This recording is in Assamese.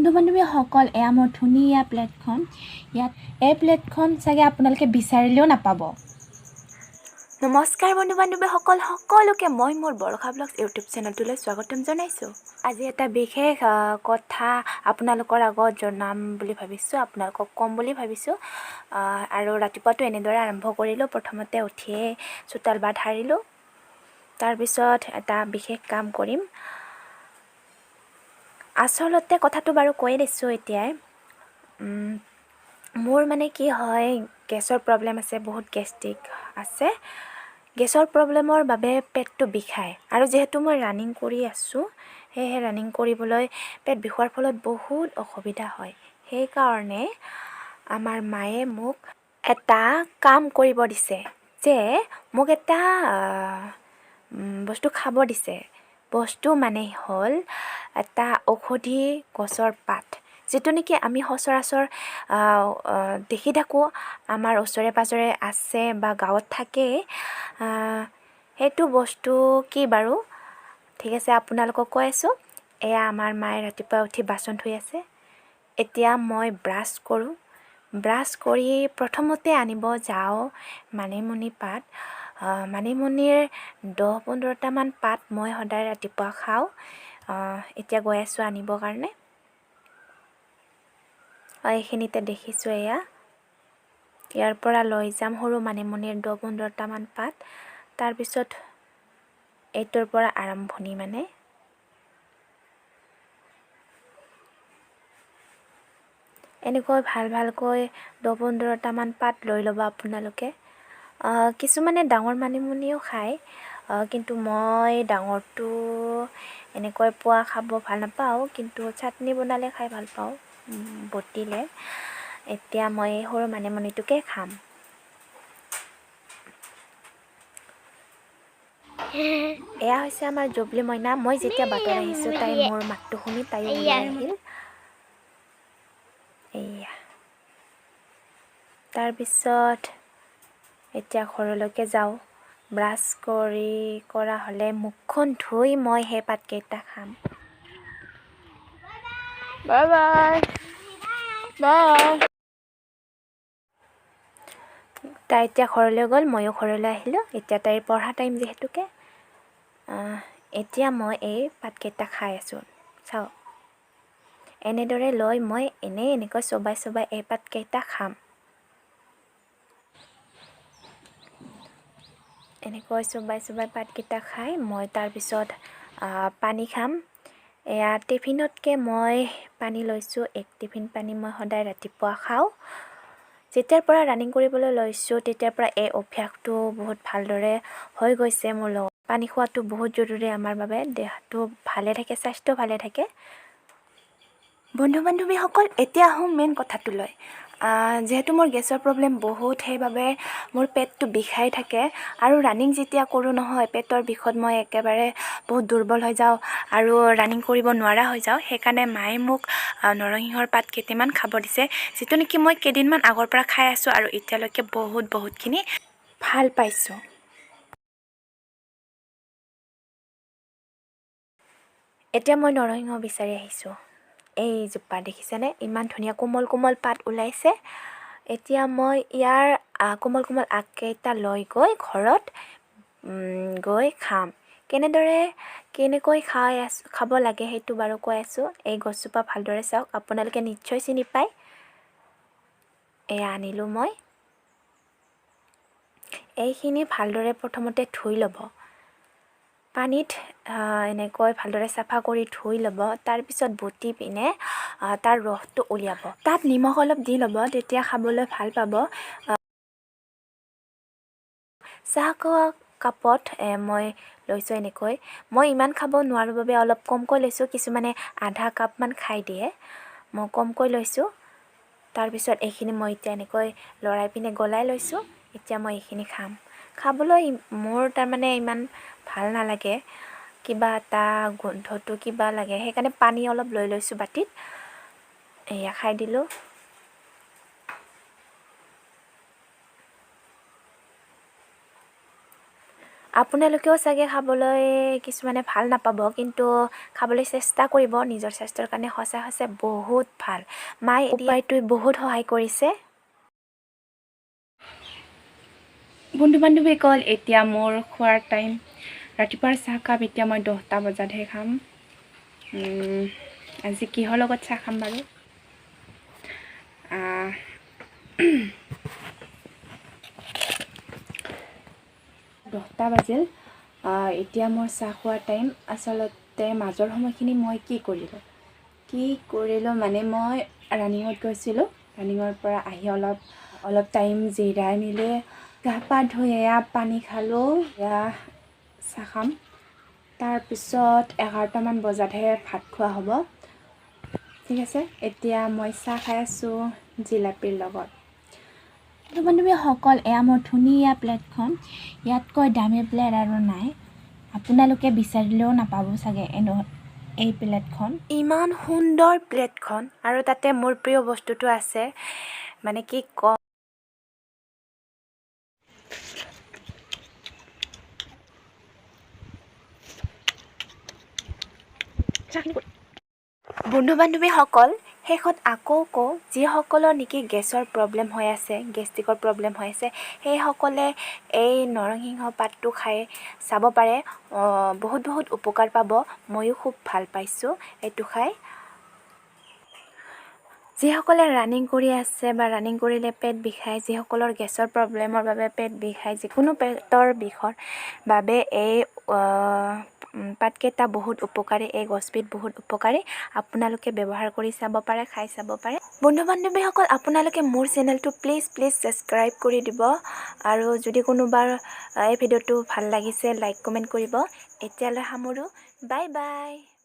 বন্ধু বান্ধৱীসকল, এয়া মোৰ ধুনীয়া প্লেটখন। ইয়াত এই প্লেটখন চাগে আপোনালোকে বিচাৰিলেও নাপাব। নমস্কাৰ বন্ধু বান্ধৱীসকল, সকলোকে মই মোৰ বৰষা ব্লগছ ইউটিউব চেনেলটোলৈ স্বাগতম জনাইছোঁ। আজি এটা বিশেষ কথা আপোনালোকৰ আগত জনাম বুলি ভাবিছোঁ, আপোনালোকক ক'ম বুলি ভাবিছোঁ। আৰু ৰাতিপুৱাটো এনেদৰে আৰম্ভ কৰিলোঁ। প্ৰথমতে উঠিয়ে চোতাল বাট সাৰিলোঁ, তাৰপিছত এটা বিশেষ কাম কৰিম। আচলতে কথাটো বাৰু কৈয়ে দিছোঁ এতিয়াই। মোৰ মানে কি হয়, গেছৰ প্ৰব্লেম আছে, বহুত গেষ্ট্ৰিক আছে। গেছৰ প্ৰব্লেমৰ বাবে পেটটো বিষায় আৰু যিহেতু মই ৰানিং কৰি আছোঁ, সেয়েহে ৰানিং কৰিবলৈ পেট বিষোৱাৰ ফলত বহুত অসুবিধা হয়। সেইকাৰণে আমাৰ মায়ে মোক এটা কাম কৰিব দিছে যে মোক এটা বস্তু খাব দিছে। বস্তু মানে হ'ল এটা ঔষধি গছৰ পাত, যিটো নেকি আমি সচৰাচৰ দেখি থাকোঁ, আমাৰ ওচৰে পাঁজৰে আছে বা গাঁৱত থাকেই। সেইটো বস্তু কি বাৰু? ঠিক আছে, আপোনালোকক কৈ আছোঁ। এয়া আমাৰ মায়ে ৰাতিপুৱা উঠি বাচন ধুই আছে। এতিয়া মই ব্ৰাছ কৰোঁ। ব্ৰাছ কৰি প্ৰথমতে আনিব যাওঁ মানিমুনি পাত। মানিমুনিৰ 10-15টামান পাত মই সদায় ৰাতিপুৱা খাওঁ। এতিয়া গৈ আছোঁ আনিবৰ কাৰণে। এইখিনিতে দেখিছোঁ, এয়া ইয়াৰ পৰা লৈ যাম সৰু মানিমুনিৰ 10-15টামান পাত। তাৰপিছত এইটোৰ পৰা আৰম্ভণি, মানে এনেকৈ ভাল ভালকৈ 10-15টামান পাত লৈ ল'ব আপোনালোকে। কিছুমানে ডাঙৰ মানিমুনিও খায়, কিন্তু মই ডাঙৰটো এনেকৈ পোৱা খাব ভাল নাপাওঁ, কিন্তু চাটনি বনালে খাই ভাল পাওঁ, বটিলে। এতিয়া মই এই সৰু মানিমুনিটোকে খাম। এয়া হৈছে আমাৰ জবলি মইনা। মই যেতিয়া বাটত আহিছোঁ, তাই মোৰ মাতটো শুনি তাইও ওলাই আহিল। এয়া তাৰপিছত এতিয়া ঘৰলৈকে যাওঁ। ব্ৰাছ কৰা হ'লে মুখখন ধুই মই সেই পাতকেইটা খাম। Bye bye. Bye. তাই এতিয়া ঘৰলৈ গ'ল, ময়ো ঘৰলৈ আহিলোঁ। এতিয়া তাইৰ পঢ়া টাইম যিহেতুকে। এতিয়া মই এই পাতকেইটা খাই আছোঁ। চাওক, এনেদৰে লৈ মই এনেই এনেকৈ চবাই চবাই এই পাতকেইটা খাম। এনেকৈ চবাই চবাই পাতকেইটা খাই মই তাৰপিছত পানী খাম। এয়া টিফিনতকৈ মই পানী লৈছোঁ, এক টিফিন পানী মই সদায় ৰাতিপুৱা খাওঁ। যেতিয়াৰ পৰা ৰানিং কৰিবলৈ লৈছোঁ, তেতিয়াৰ পৰা এই অভ্যাসটো বহুত ভালদৰে হৈ গৈছে মোৰ লগত। পানী খোৱাটো বহুত জৰুৰী আমাৰ বাবে, দেহটো ভালে থাকে, স্বাস্থ্য ভালে থাকে। বন্ধু বান্ধৱীসকল, এতিয়া আহোঁ মেইন কথাটোলৈ। যিহেতু মোৰ গেছৰ প্ৰব্লেম বহুত, সেইবাবে মোৰ পেটটো বিষাই থাকে আৰু ৰানিং যেতিয়া কৰোঁ নহয়, পেটৰ বিষত মই একেবাৰে বহুত দুৰ্বল হৈ যাওঁ আৰু ৰানিং কৰিব নোৱাৰা হৈ যাওঁ। সেইকাৰণে মায়ে মোক নৰসিংহৰ পাত কেইটামান খাব দিছে, যিটো নেকি মই কেইদিনমান আগৰ পৰা খাই আছোঁ আৰু এতিয়ালৈকে বহুতখিনি ভাল পাইছোঁ। এতিয়া মই নৰসিংহ বিচাৰি আহিছোঁ। এইজোপা দেখিছেনে? ইমান ধুনীয়া কোমল কোমল পাত ওলাইছে। এতিয়া মই ইয়াৰ কোমল কোমল আগকেইটা লৈ গৈ ঘৰত গৈ খাম। কেনেদৰে কেনেকৈ খাই আছোঁ, খাব লাগে সেইটো বাৰু কৈ আছোঁ। এই গছজোপা ভালদৰে চাওক, আপোনালোকে নিশ্চয় চিনি পায়। এয়া আনিলোঁ মই। এইখিনি ভালদৰে প্ৰথমতে ধুই ল'ব পানীত, এনেকৈ ভালদৰে চাফা কৰি ধুই ল'ব। তাৰপিছত বটি পিনে তাৰ ৰসটো উলিয়াব। তাত নিমখ অলপ দি ল'ব, তেতিয়া খাবলৈ ভাল পাব। চাহ খোৱা কাপত মই লৈছোঁ এনেকৈ। মই ইমান খাব নোৱাৰোঁ বাবে অলপ কমকৈ লৈছোঁ, কিছুমানে আধা কাপমান খাই দিয়ে, মই কমকৈ লৈছোঁ। তাৰপিছত এইখিনি মই এতিয়া এনেকৈ লৰাই পিনে গলাই লৈছোঁ। এতিয়া মই এইখিনি খাম। খাবলৈ মোৰ তাৰমানে ইমান ভাল নালাগে, কিবা এটা গোন্ধটো কিবা লাগে, সেইকাৰণে পানী অলপ লৈ লৈছোঁ বাতিত। এয়া খাই দিলোঁ। আপোনালোকেও চাগে খাবলৈ কিছুমানে ভাল নাপাব, কিন্তু খাবলৈ চেষ্টা কৰিব। নিজৰ স্বাস্থ্যৰ কাৰণে সঁচা সঁচাই বহুত ভাল। মায়ে উপায়টোৱে বহুত সহায় কৰিছে। বন্ধু বান্ধৱীসকল, এতিয়া মোৰ খোৱাৰ টাইম। ৰাতিপুৱাৰ চাহকাপ এতিয়া মই 10টা বজাতহে খাম। আজি কিহৰ লগত চাহ খাম বাৰু? 10টা বাজিল, এতিয়া মোৰ চাহ খোৱাৰ টাইম। আচলতে মাজৰ সময়খিনি মই কি কৰিলোঁ মানে মই ৰানিঙত গৈছিলোঁ। ৰানিঙৰ পৰা আহি অলপ অলপ টাইম জিৰাই মেলি গা পা ধুই এয়া পানী খালোঁ, এয়া চাহ খাম। তাৰপিছত 11টামান বজাতহে ভাত খোৱা হ'ব। ঠিক আছে, এতিয়া মই চাহ খাই আছোঁ জিলাপিৰ লগত। বন্ধু বান্ধৱীসকল, এয়া মোৰ ধুনীয়া প্লেটখন। ইয়াতকৈ দামী প্লেট আৰু নাই। আপোনালোকে বিচাৰিলেও নাপাব চাগে এই প্লেটখন। ইমান সুন্দৰ প্লেটখন আৰু তাতে মোৰ প্ৰিয় বস্তুটো আছে, মানে কি কম। বন্ধু বান্ধৱীসকল, শেষত আকৌ কওঁ, যিসকলৰ নেকি গেছৰ প্ৰব্লেম হৈ আছে, গেষ্ট্ৰিকৰ প্ৰব্লেম হৈ আছে, সেইসকলে এই নৰসিংহ পাতটো খাই চাব পাৰে। বহুত বহুত উপকাৰ পাব। ময়ো খুব ভাল পাইছোঁ এইটো খাই। যিসকলে ৰানিং কৰি আছে বা ৰানিং কৰিলে পেট বিষায়, যিসকলৰ গেছৰ প্ৰব্লেমৰ বাবে পেট বিষায়, যিকোনো পেটৰ বিষৰ বাবে এই পাতকেইটা বহুত উপকাৰী, এই গছবিধ বহুত উপকাৰী। আপোনালোকে ব্যৱহাৰ কৰি চাব পাৰে, খাই চাব পাৰে। বন্ধু বান্ধৱীসকল, আপোনালোকে মোৰ চেনেলটো প্লিজ প্লিজ ছাবস্ক্ৰাইব কৰি দিব আৰু যদি কোনোবাৰ এই ভিডিঅ'টো ভাল লাগিছে, লাইক কমেণ্ট কৰিব। এতিয়ালৈ সামৰোঁ। Bye bye.